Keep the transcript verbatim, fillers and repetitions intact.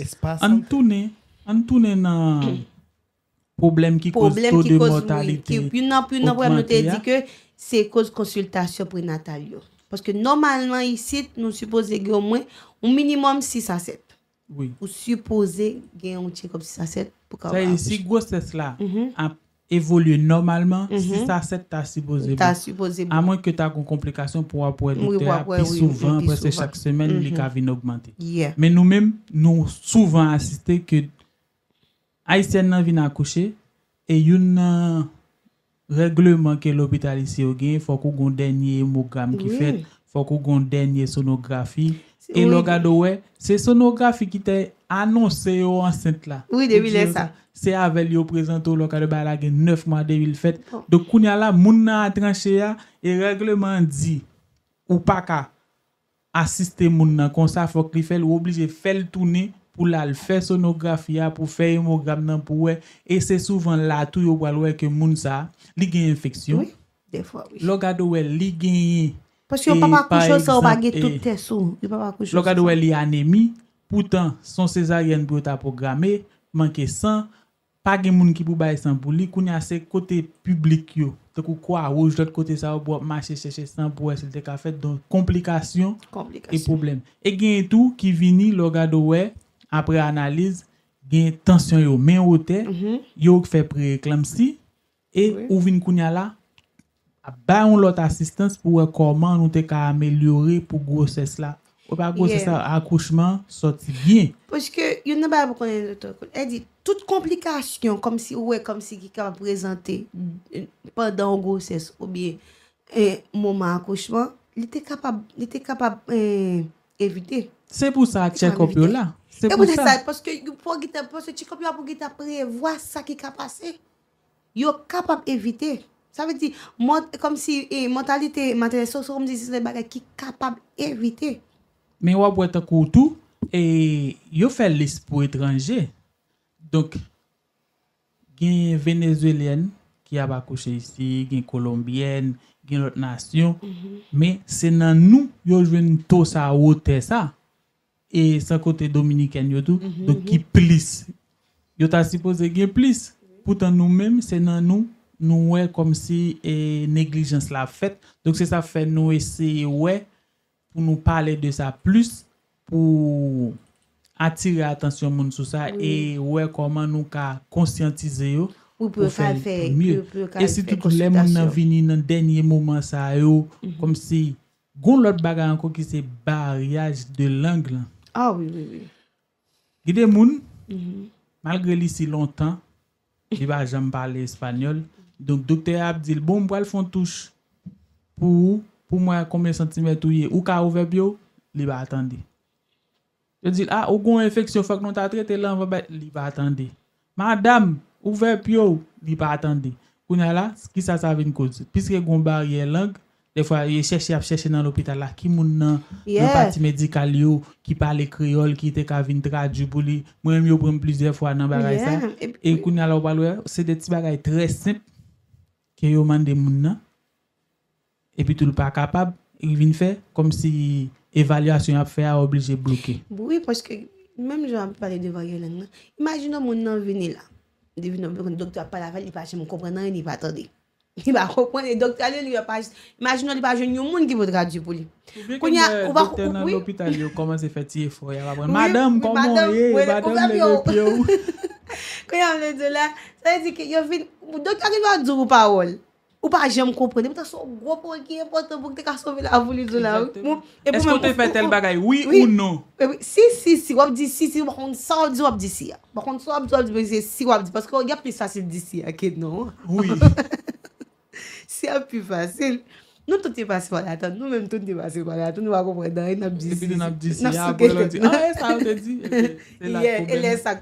Espas. Ann tounen, ann tounen nan pwoblèm ki koz to de mòtalite. Youn nan pwoblèm nou te di ke se koz konsiltasyon prenatal yo. Paske nòmalman isit, nou sipoze gen omwen yon minimòm sis a sèt. Ou sipoze gen yon tchekòp sis a sèt pou ka. Sa vle di si gwosès la ap evolye nòmalman, sis a sèt ta sipoze bon. Amwen ke ta gen konplikasyon pou w ap wè doktè a pi souvan, prèske chak semèn, li ka vin ogmante. Men nou menm, nou souvan asiste ke Ayisyèn nan vin akouche, e youn nan règleman ke lopital isi yo genyen, fòk ou gon dènye emogram ki fèt, fòk ou gon dènye sonografi. E lè w gade w wè, se sonografi ki te anonse yo ansent la. Wi, depi lè sa. Se avè l yo prezante w, lè w gade bagay la gen nèf mwa depi l fèt. Donk kounye a la, moun nan a tranche a, e règleman an di, ou pa ka asiste moun nan konsa, fòk li fè l, ou oblije fè l tounen pou l al fè sonografi a, pou fè emogram nan, pou wè. E se souvan la tou yo pral wè ke moun sa, li gen enfeksyon. Wi, dèfwa, wi. Lè w gade w wè, li genyen. Paske yo p ap akouche w san yo pa gen tout tès ou. Yo p ap akouche w san sa. Lè w gade w wè, li anemi, poutan, se yon sezaryèn pou yo ta pwograme, manke san, pa gen moun ki pou bay san pou li. Kounye a se kote piblik yo, tankou Kwa Wouj, lòt kote sa yo, pou w ap mache chèche san pou wè si l te ka fèt. Donk, konplikasyon e pwoblèm. E genyen tou ki vini, lè w gade w wè, apre analiz, gen tansyon yo men wotè, yo fè pre-eklanmsi, e ou vin kounye a la, ap bay yon lòt asistans pou wè kòman nou te ka amelyore pou gwosès la. Ou pa gwosès la, akouchman sòti byen. Paske youn nan bagay pou konnen, doktè Cole, e di, tout konplikasyon, kòmsi ou wè, kòmsi ki kapab prezante, eh, pandan yon gwosès oubyen, eh, moman akouchman, li te kapab, li te kapab, eh, evite. Se pou sa tchèkòp yo la. Se pou sa, paske pou gentan, paske tchèkòp yo a pou gentan prevwa sa ki ka pase. Yo kapab evite. Sa vle di, mò-, kòmsi, eh, mòtalite matènèl, se, se kòmsi se de bagay ki kapab evite. Men w ap wè tankou tou, e yo fè lis pou etranje. Donk, gen Venezuelyèn ki ap akouche isi, gen Kolonbyèn, gen lòt nasyon. Men se nan nou yo jwenn to sa, wotè sa. E san konte Dominikèn yo tou, donk ki plis. Yo ta sipoze gen plis. Poutan nou menm, se nan nou, nou wè kòmsi, e, neglijans la ap fèt. Donk se sa fè nou eseye wè pou nou pale de sa plis, pou atire atansyon moun sou sa e wè kòman nou ka konsyantize yo pou fè l pi mye. E sitou tou lè moun nan vini nan dènye moman sa yo, kòmsi gon lòt bagay ankò ki se baryaj de lang lan. Ah wi, wi, wi. Gen de moun, malgre li si lontan, li pa janm pale espanyòl. Donk, doktè a ap di l, "Bon, m pral fè yon touch pou ou, pou m wè konbyen santimèt ou ye. Ou ka ouvè pye w?" Li pa tande. Yo di l, "Ah, ou gon enfeksyon, fòk nou ta trete l anvan bay." Li pa tande. "Madanm, ouvè pye w." Li pa tande. Kounye a la, kisa sa vin koz? Piske gon baryè lang, dèfwa, yo chèche, y ap chèche nan lopital la, ki moun nan, nan pati medikal yo, ki pale kreyòl, ki te ka vin tradui pou li. Mwen menm, yo pran m plizyè fwa nan bagay sa. E kounye a la, ou pral wè, se de ti bagay trè senp ke yo mande moun nan. Epi tou, l pa kapab, li vin fè kòmsi evalyasyon y ap fè a oblije bloke. Wi, paske menm jan ap pale de baryè lang nan, imajine yon moun nan vini la. Li vini, doktè ap pale avè l, li pa janm konprann anyen, li pa tande. Li pa konprann, e doktè a li, li pa, imajine li pa jwenn yon moun ki pou tradui pou li. Kounye a, ou pa, doktè nan lopital yo kòmanse fè ti efò, y ap aprann, "Madanm, kòman w ye? Madanm, leve pye w." Kounye a, m vle di w la, sa vle di ke yo vin, doktè a gen dwa di w pawòl. Ou pa janm konprann. Epoutan, se yon gwo pawòl ki enpòtan pou te ka sove lavi li di w la, wi. Èske w te fè tèl bagay, wi ou non? Si, si, si. W ap di si, si. Ou pa konn sa w ap di, w ap di si a. Ou pa konn sa w ap di, w ap di, men se si w ap di. Paske y ap plis fasil di si a ke non an. Wi. Si a pi fasil. Nou tout te pase pa la, tann. Nou menm tout te pase pa la, tann. Nou pa konprann anyen, n ap di si. Epi tou n ap di si a, apre lè w di, "Ah, e sa yo te di?" E lè sa